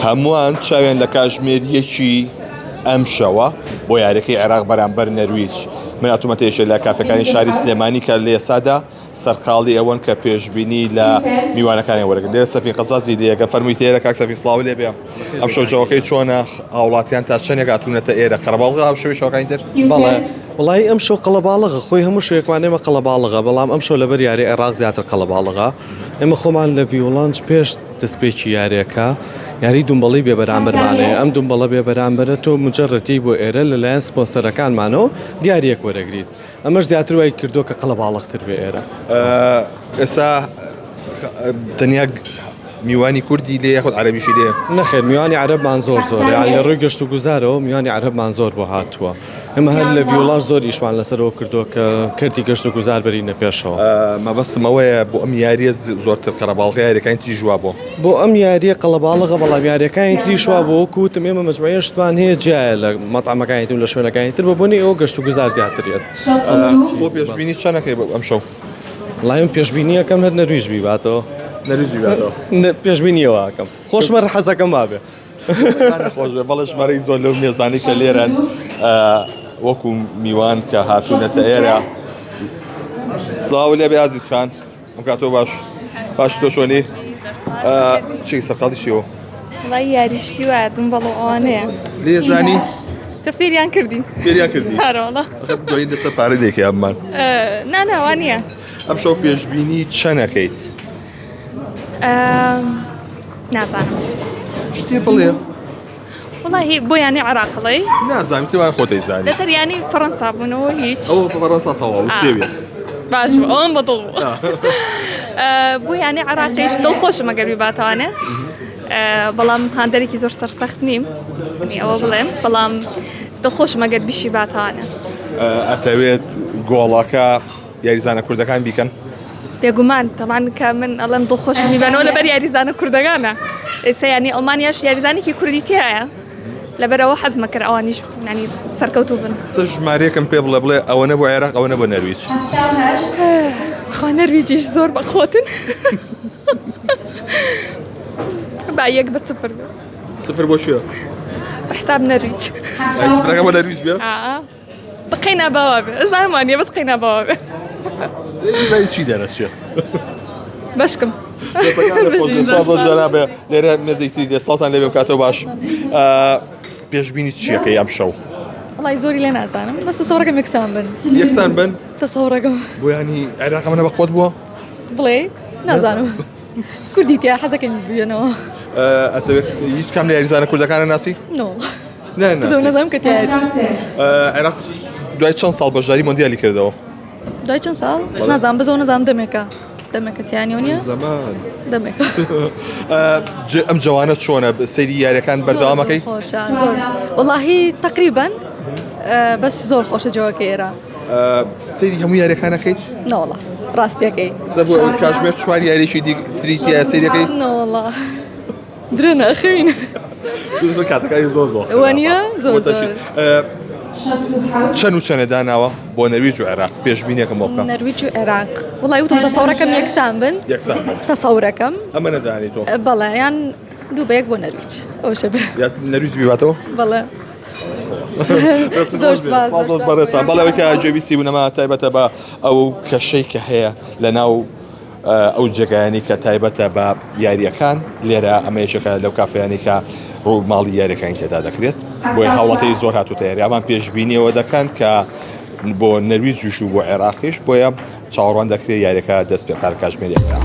هەمووان چاویان لە کاژمێر یەکی ئەمشەوە بۆ یاریەکەی عێراق بەرامبەر نەرویج. من هاتوومەتە یەکێک لە کافێکانی شاری سلێمانی کە لە ئێستادا سەرقاڵی ئەوەن کە پێشبینی لە میوانەکانیان وەرەگرن. لێرە سەفین قەزازی لێیەکە فەرمووی تێرە کاک سەفین سڵاو لێ بێ. ئەمشەو جەوەکەی چۆنە؟ هاوڵاتیان تا چەندێک هاتوونەتە ئێرە؟ قەرەباڵغە هاوشێوەی شەوەکانی تر؟ بەڵێ وەڵایی ئەمشەو قەڵەباڵغە خۆی هەموو شەوێکمان ئێمە قەڵەباڵغە بەڵام ئەمشەو لەبەر یاری عێراق زیاتر قەڵەباڵغە ئێمە خۆمان لە ڤیوڵانج پێش دەستپێکی یاریەکە یاری دومبەڵی بێبەرامبەرمان هەیە ئەم دومبەڵە بێبەرامبەرە تۆ مجرەتی بۆ ئێرە لەلایەن سپۆنسەرەکانمانەوە دیاریەک وەرەگریت ئەمەش زیاتر وای کردووە کە قەڵەباڵغتر بێ ئێرە. ئێستا تەنیا میوانی کوردی لێ یاخود عەرەبیشی لێ؟ نەخێر میوانی عەرەبمان زۆر زۆرە یان لە ڕووی گەشت و گوزارەوە میوانی عەرەبمان زۆر بۆ هاتووە ئێمە هەر لە ڤیوڵاش زۆر ئیشمان لەسەرەوە کردووە کە کەرتی گەشت و گوزار بەرینە پێشەوە. مەبەستم ئەوەیە بۆ ئەم یارییە زۆرتر قەرەباڵغە یاریەکانی تریش وا بووە. بۆ ئەم یارییە قەڵەباڵغە بەڵام یاریەکانی تریش وا بووە وەکو وتم ئێمە مەجموعەیە شتمان هەیە جیایە لە مەتعەمەکانی تر و لە شوێنەکانی تر بە بۆنەی ئەوە گەشت و گوزار زیاتر یەت. بۆ پێشبینی چەند ئەکەی بۆ ئەمشەو؟ وەڵای من پێشبینی ئەکەم هەر نەرویج بیباتەوە. نەرویج بیباتەوە. پێشبینی ئەوە ئەکەم. خۆشم هەر حەزەکەم وابێ. خۆش بێ بەڵێ ژمارەی زۆر لەو مێزانەی کە لێرەن وەکو میوان کە هاتوونەتە ئێرە. سڵاو لێ بێ ئازیز خان. ئەم کاتەوە باش باش تۆ چۆنی چی سەرقاڵی چیەوە وڵی یاریشی وایە دومبەڵ و ئەوانەیە لێ زانی تە فێریان کردین فێریان کردین هەرۆڵە دوایی لەسەر پارە لێکی ئەممان ناناوانە نییە ئەم شەو پێشبینی چەنەکەیت نازانم شتێ بڵێ وەڵاهی بۆ یانەی عێراق ئەڵێی؟ نازانم تێ وایە خۆت ئەیزانی. لەسەر یانەی فەڕەنسا بوونەوە هیچ. ئەوە فەڕەنسا تەواو سێویە. باش بوو ئەوم بەدڵ بوو. بۆ یانەی عێراقیش دڵخۆشم ئەگەر بیباتەوانێ. بەڵام هاندەرێکی زۆر سەرسەخت نیم ئەوە بڵێم بەڵام دڵخۆشم ئەگەر بیشی باتەوانێ. ئەتەوێت گۆڵەکە یاریزانە کوردەکان بیکەن؟ بێگومان تەمان کە من ئەڵێم دڵخۆشم بیبەنەوە لەبەر یاریزانە کوردەکانە ئێستا یانی ئەڵمانیاش یاریزانێکی کوردی تایە لەبەرەوە حەزمە کرد ئەوانیش ینی سەرکەوتوو بن. چ ژمارەیەکم پێ بڵێ بڵێ ئەوە نەبوو عێراق ئەوە نەبوو نەرویج. خوا نەرویجیش زۆر بەقوەتن با یەک بە سفر بێ. سفر بۆ کوێ؟ بە حساب نەرویج. سفرەکە بۆ نەرویج بێ؟ قەینا باوا بێ ئەزانم وانیە بەس قەینا باوا بێ زای چی دەرەچێ بەشکم جەنابێ لێرە مێزێکی لێ سڵاوتان لێ بکاتەوە باش پێشبینی چیەکەی ئەم شەو وڵی زۆری لێ نازانم بەس تەسەوڕەکەم یەکسان بن یەکسان بن تەسەوڕەکەم بۆیانی عێراق ئەمە بە قوت بووە بڵێ نازانم کوردی تیا حەزەکەم بێنەوە ئەتەوێت هیچ کام لە یاریزانە کوردەکانە ناسی نۆ نازانم کە تیایەتی. عێراق دوای چەند ساڵ بەشداری مۆندیالی کردەوە؟ دوای چەند ساڵ نازانم بەزەوە نازانم دەمێکە دەمێکە تیانەوە نییە زەمان دەمێکە ئەم جوانە چۆنە سەیری یاریەکان بەردەوامەکەی خۆشە زۆر وەڵاهی تقریبا بەس زۆر خۆشە جەوەکە ئێرە سەیری هەموو یاریەکانەکەیت نەوەڵا ڕاستیەکەی زەبوو کاژمێر چوار یاریێکی تری تیا سەیرەکەی نەوەڵا درە ناخەوین. کاتەکانی زۆر زۆر وانە زۆر زۆر. چەند و چەنە داناوە بۆ نەرویج و عێراق پێشبینێکم بۆ بکە نەرویج و عێراق وڵی وتم تەسەورەکەم یەکسان بن یەکسان بن تەسەورەکەم ئەمە نەدانی تۆ بەڵێ یان دوو بە یەک بۆ نەرویج ئەوشە بێ نەرویج بیباتەوە بەڵێ زۆر سپاس بەڕێزتان بەڵێ ئەوەی کە گوێبیستی بوونەمە تایبەتە بە ئەو کەشەی کە هەیە لە ناو ئەو جێگایانەی کە تایبەتە بە یارییەکان لێرە ئەمە یەکێکە لەو کافەیانەی کە ڕووماڵی یاریەکانی تێدا دەکرێت بۆیە هاوڵاتیی زۆر هاتووتە یاری ئەمان پێشبینیەوە دەکەن کە بۆ نەرویجیش و بۆ عێراقیش بۆیە چاوەڕوان دەکرێت یاریەکە دەست پێ بکات کاتژمێر یەکدا.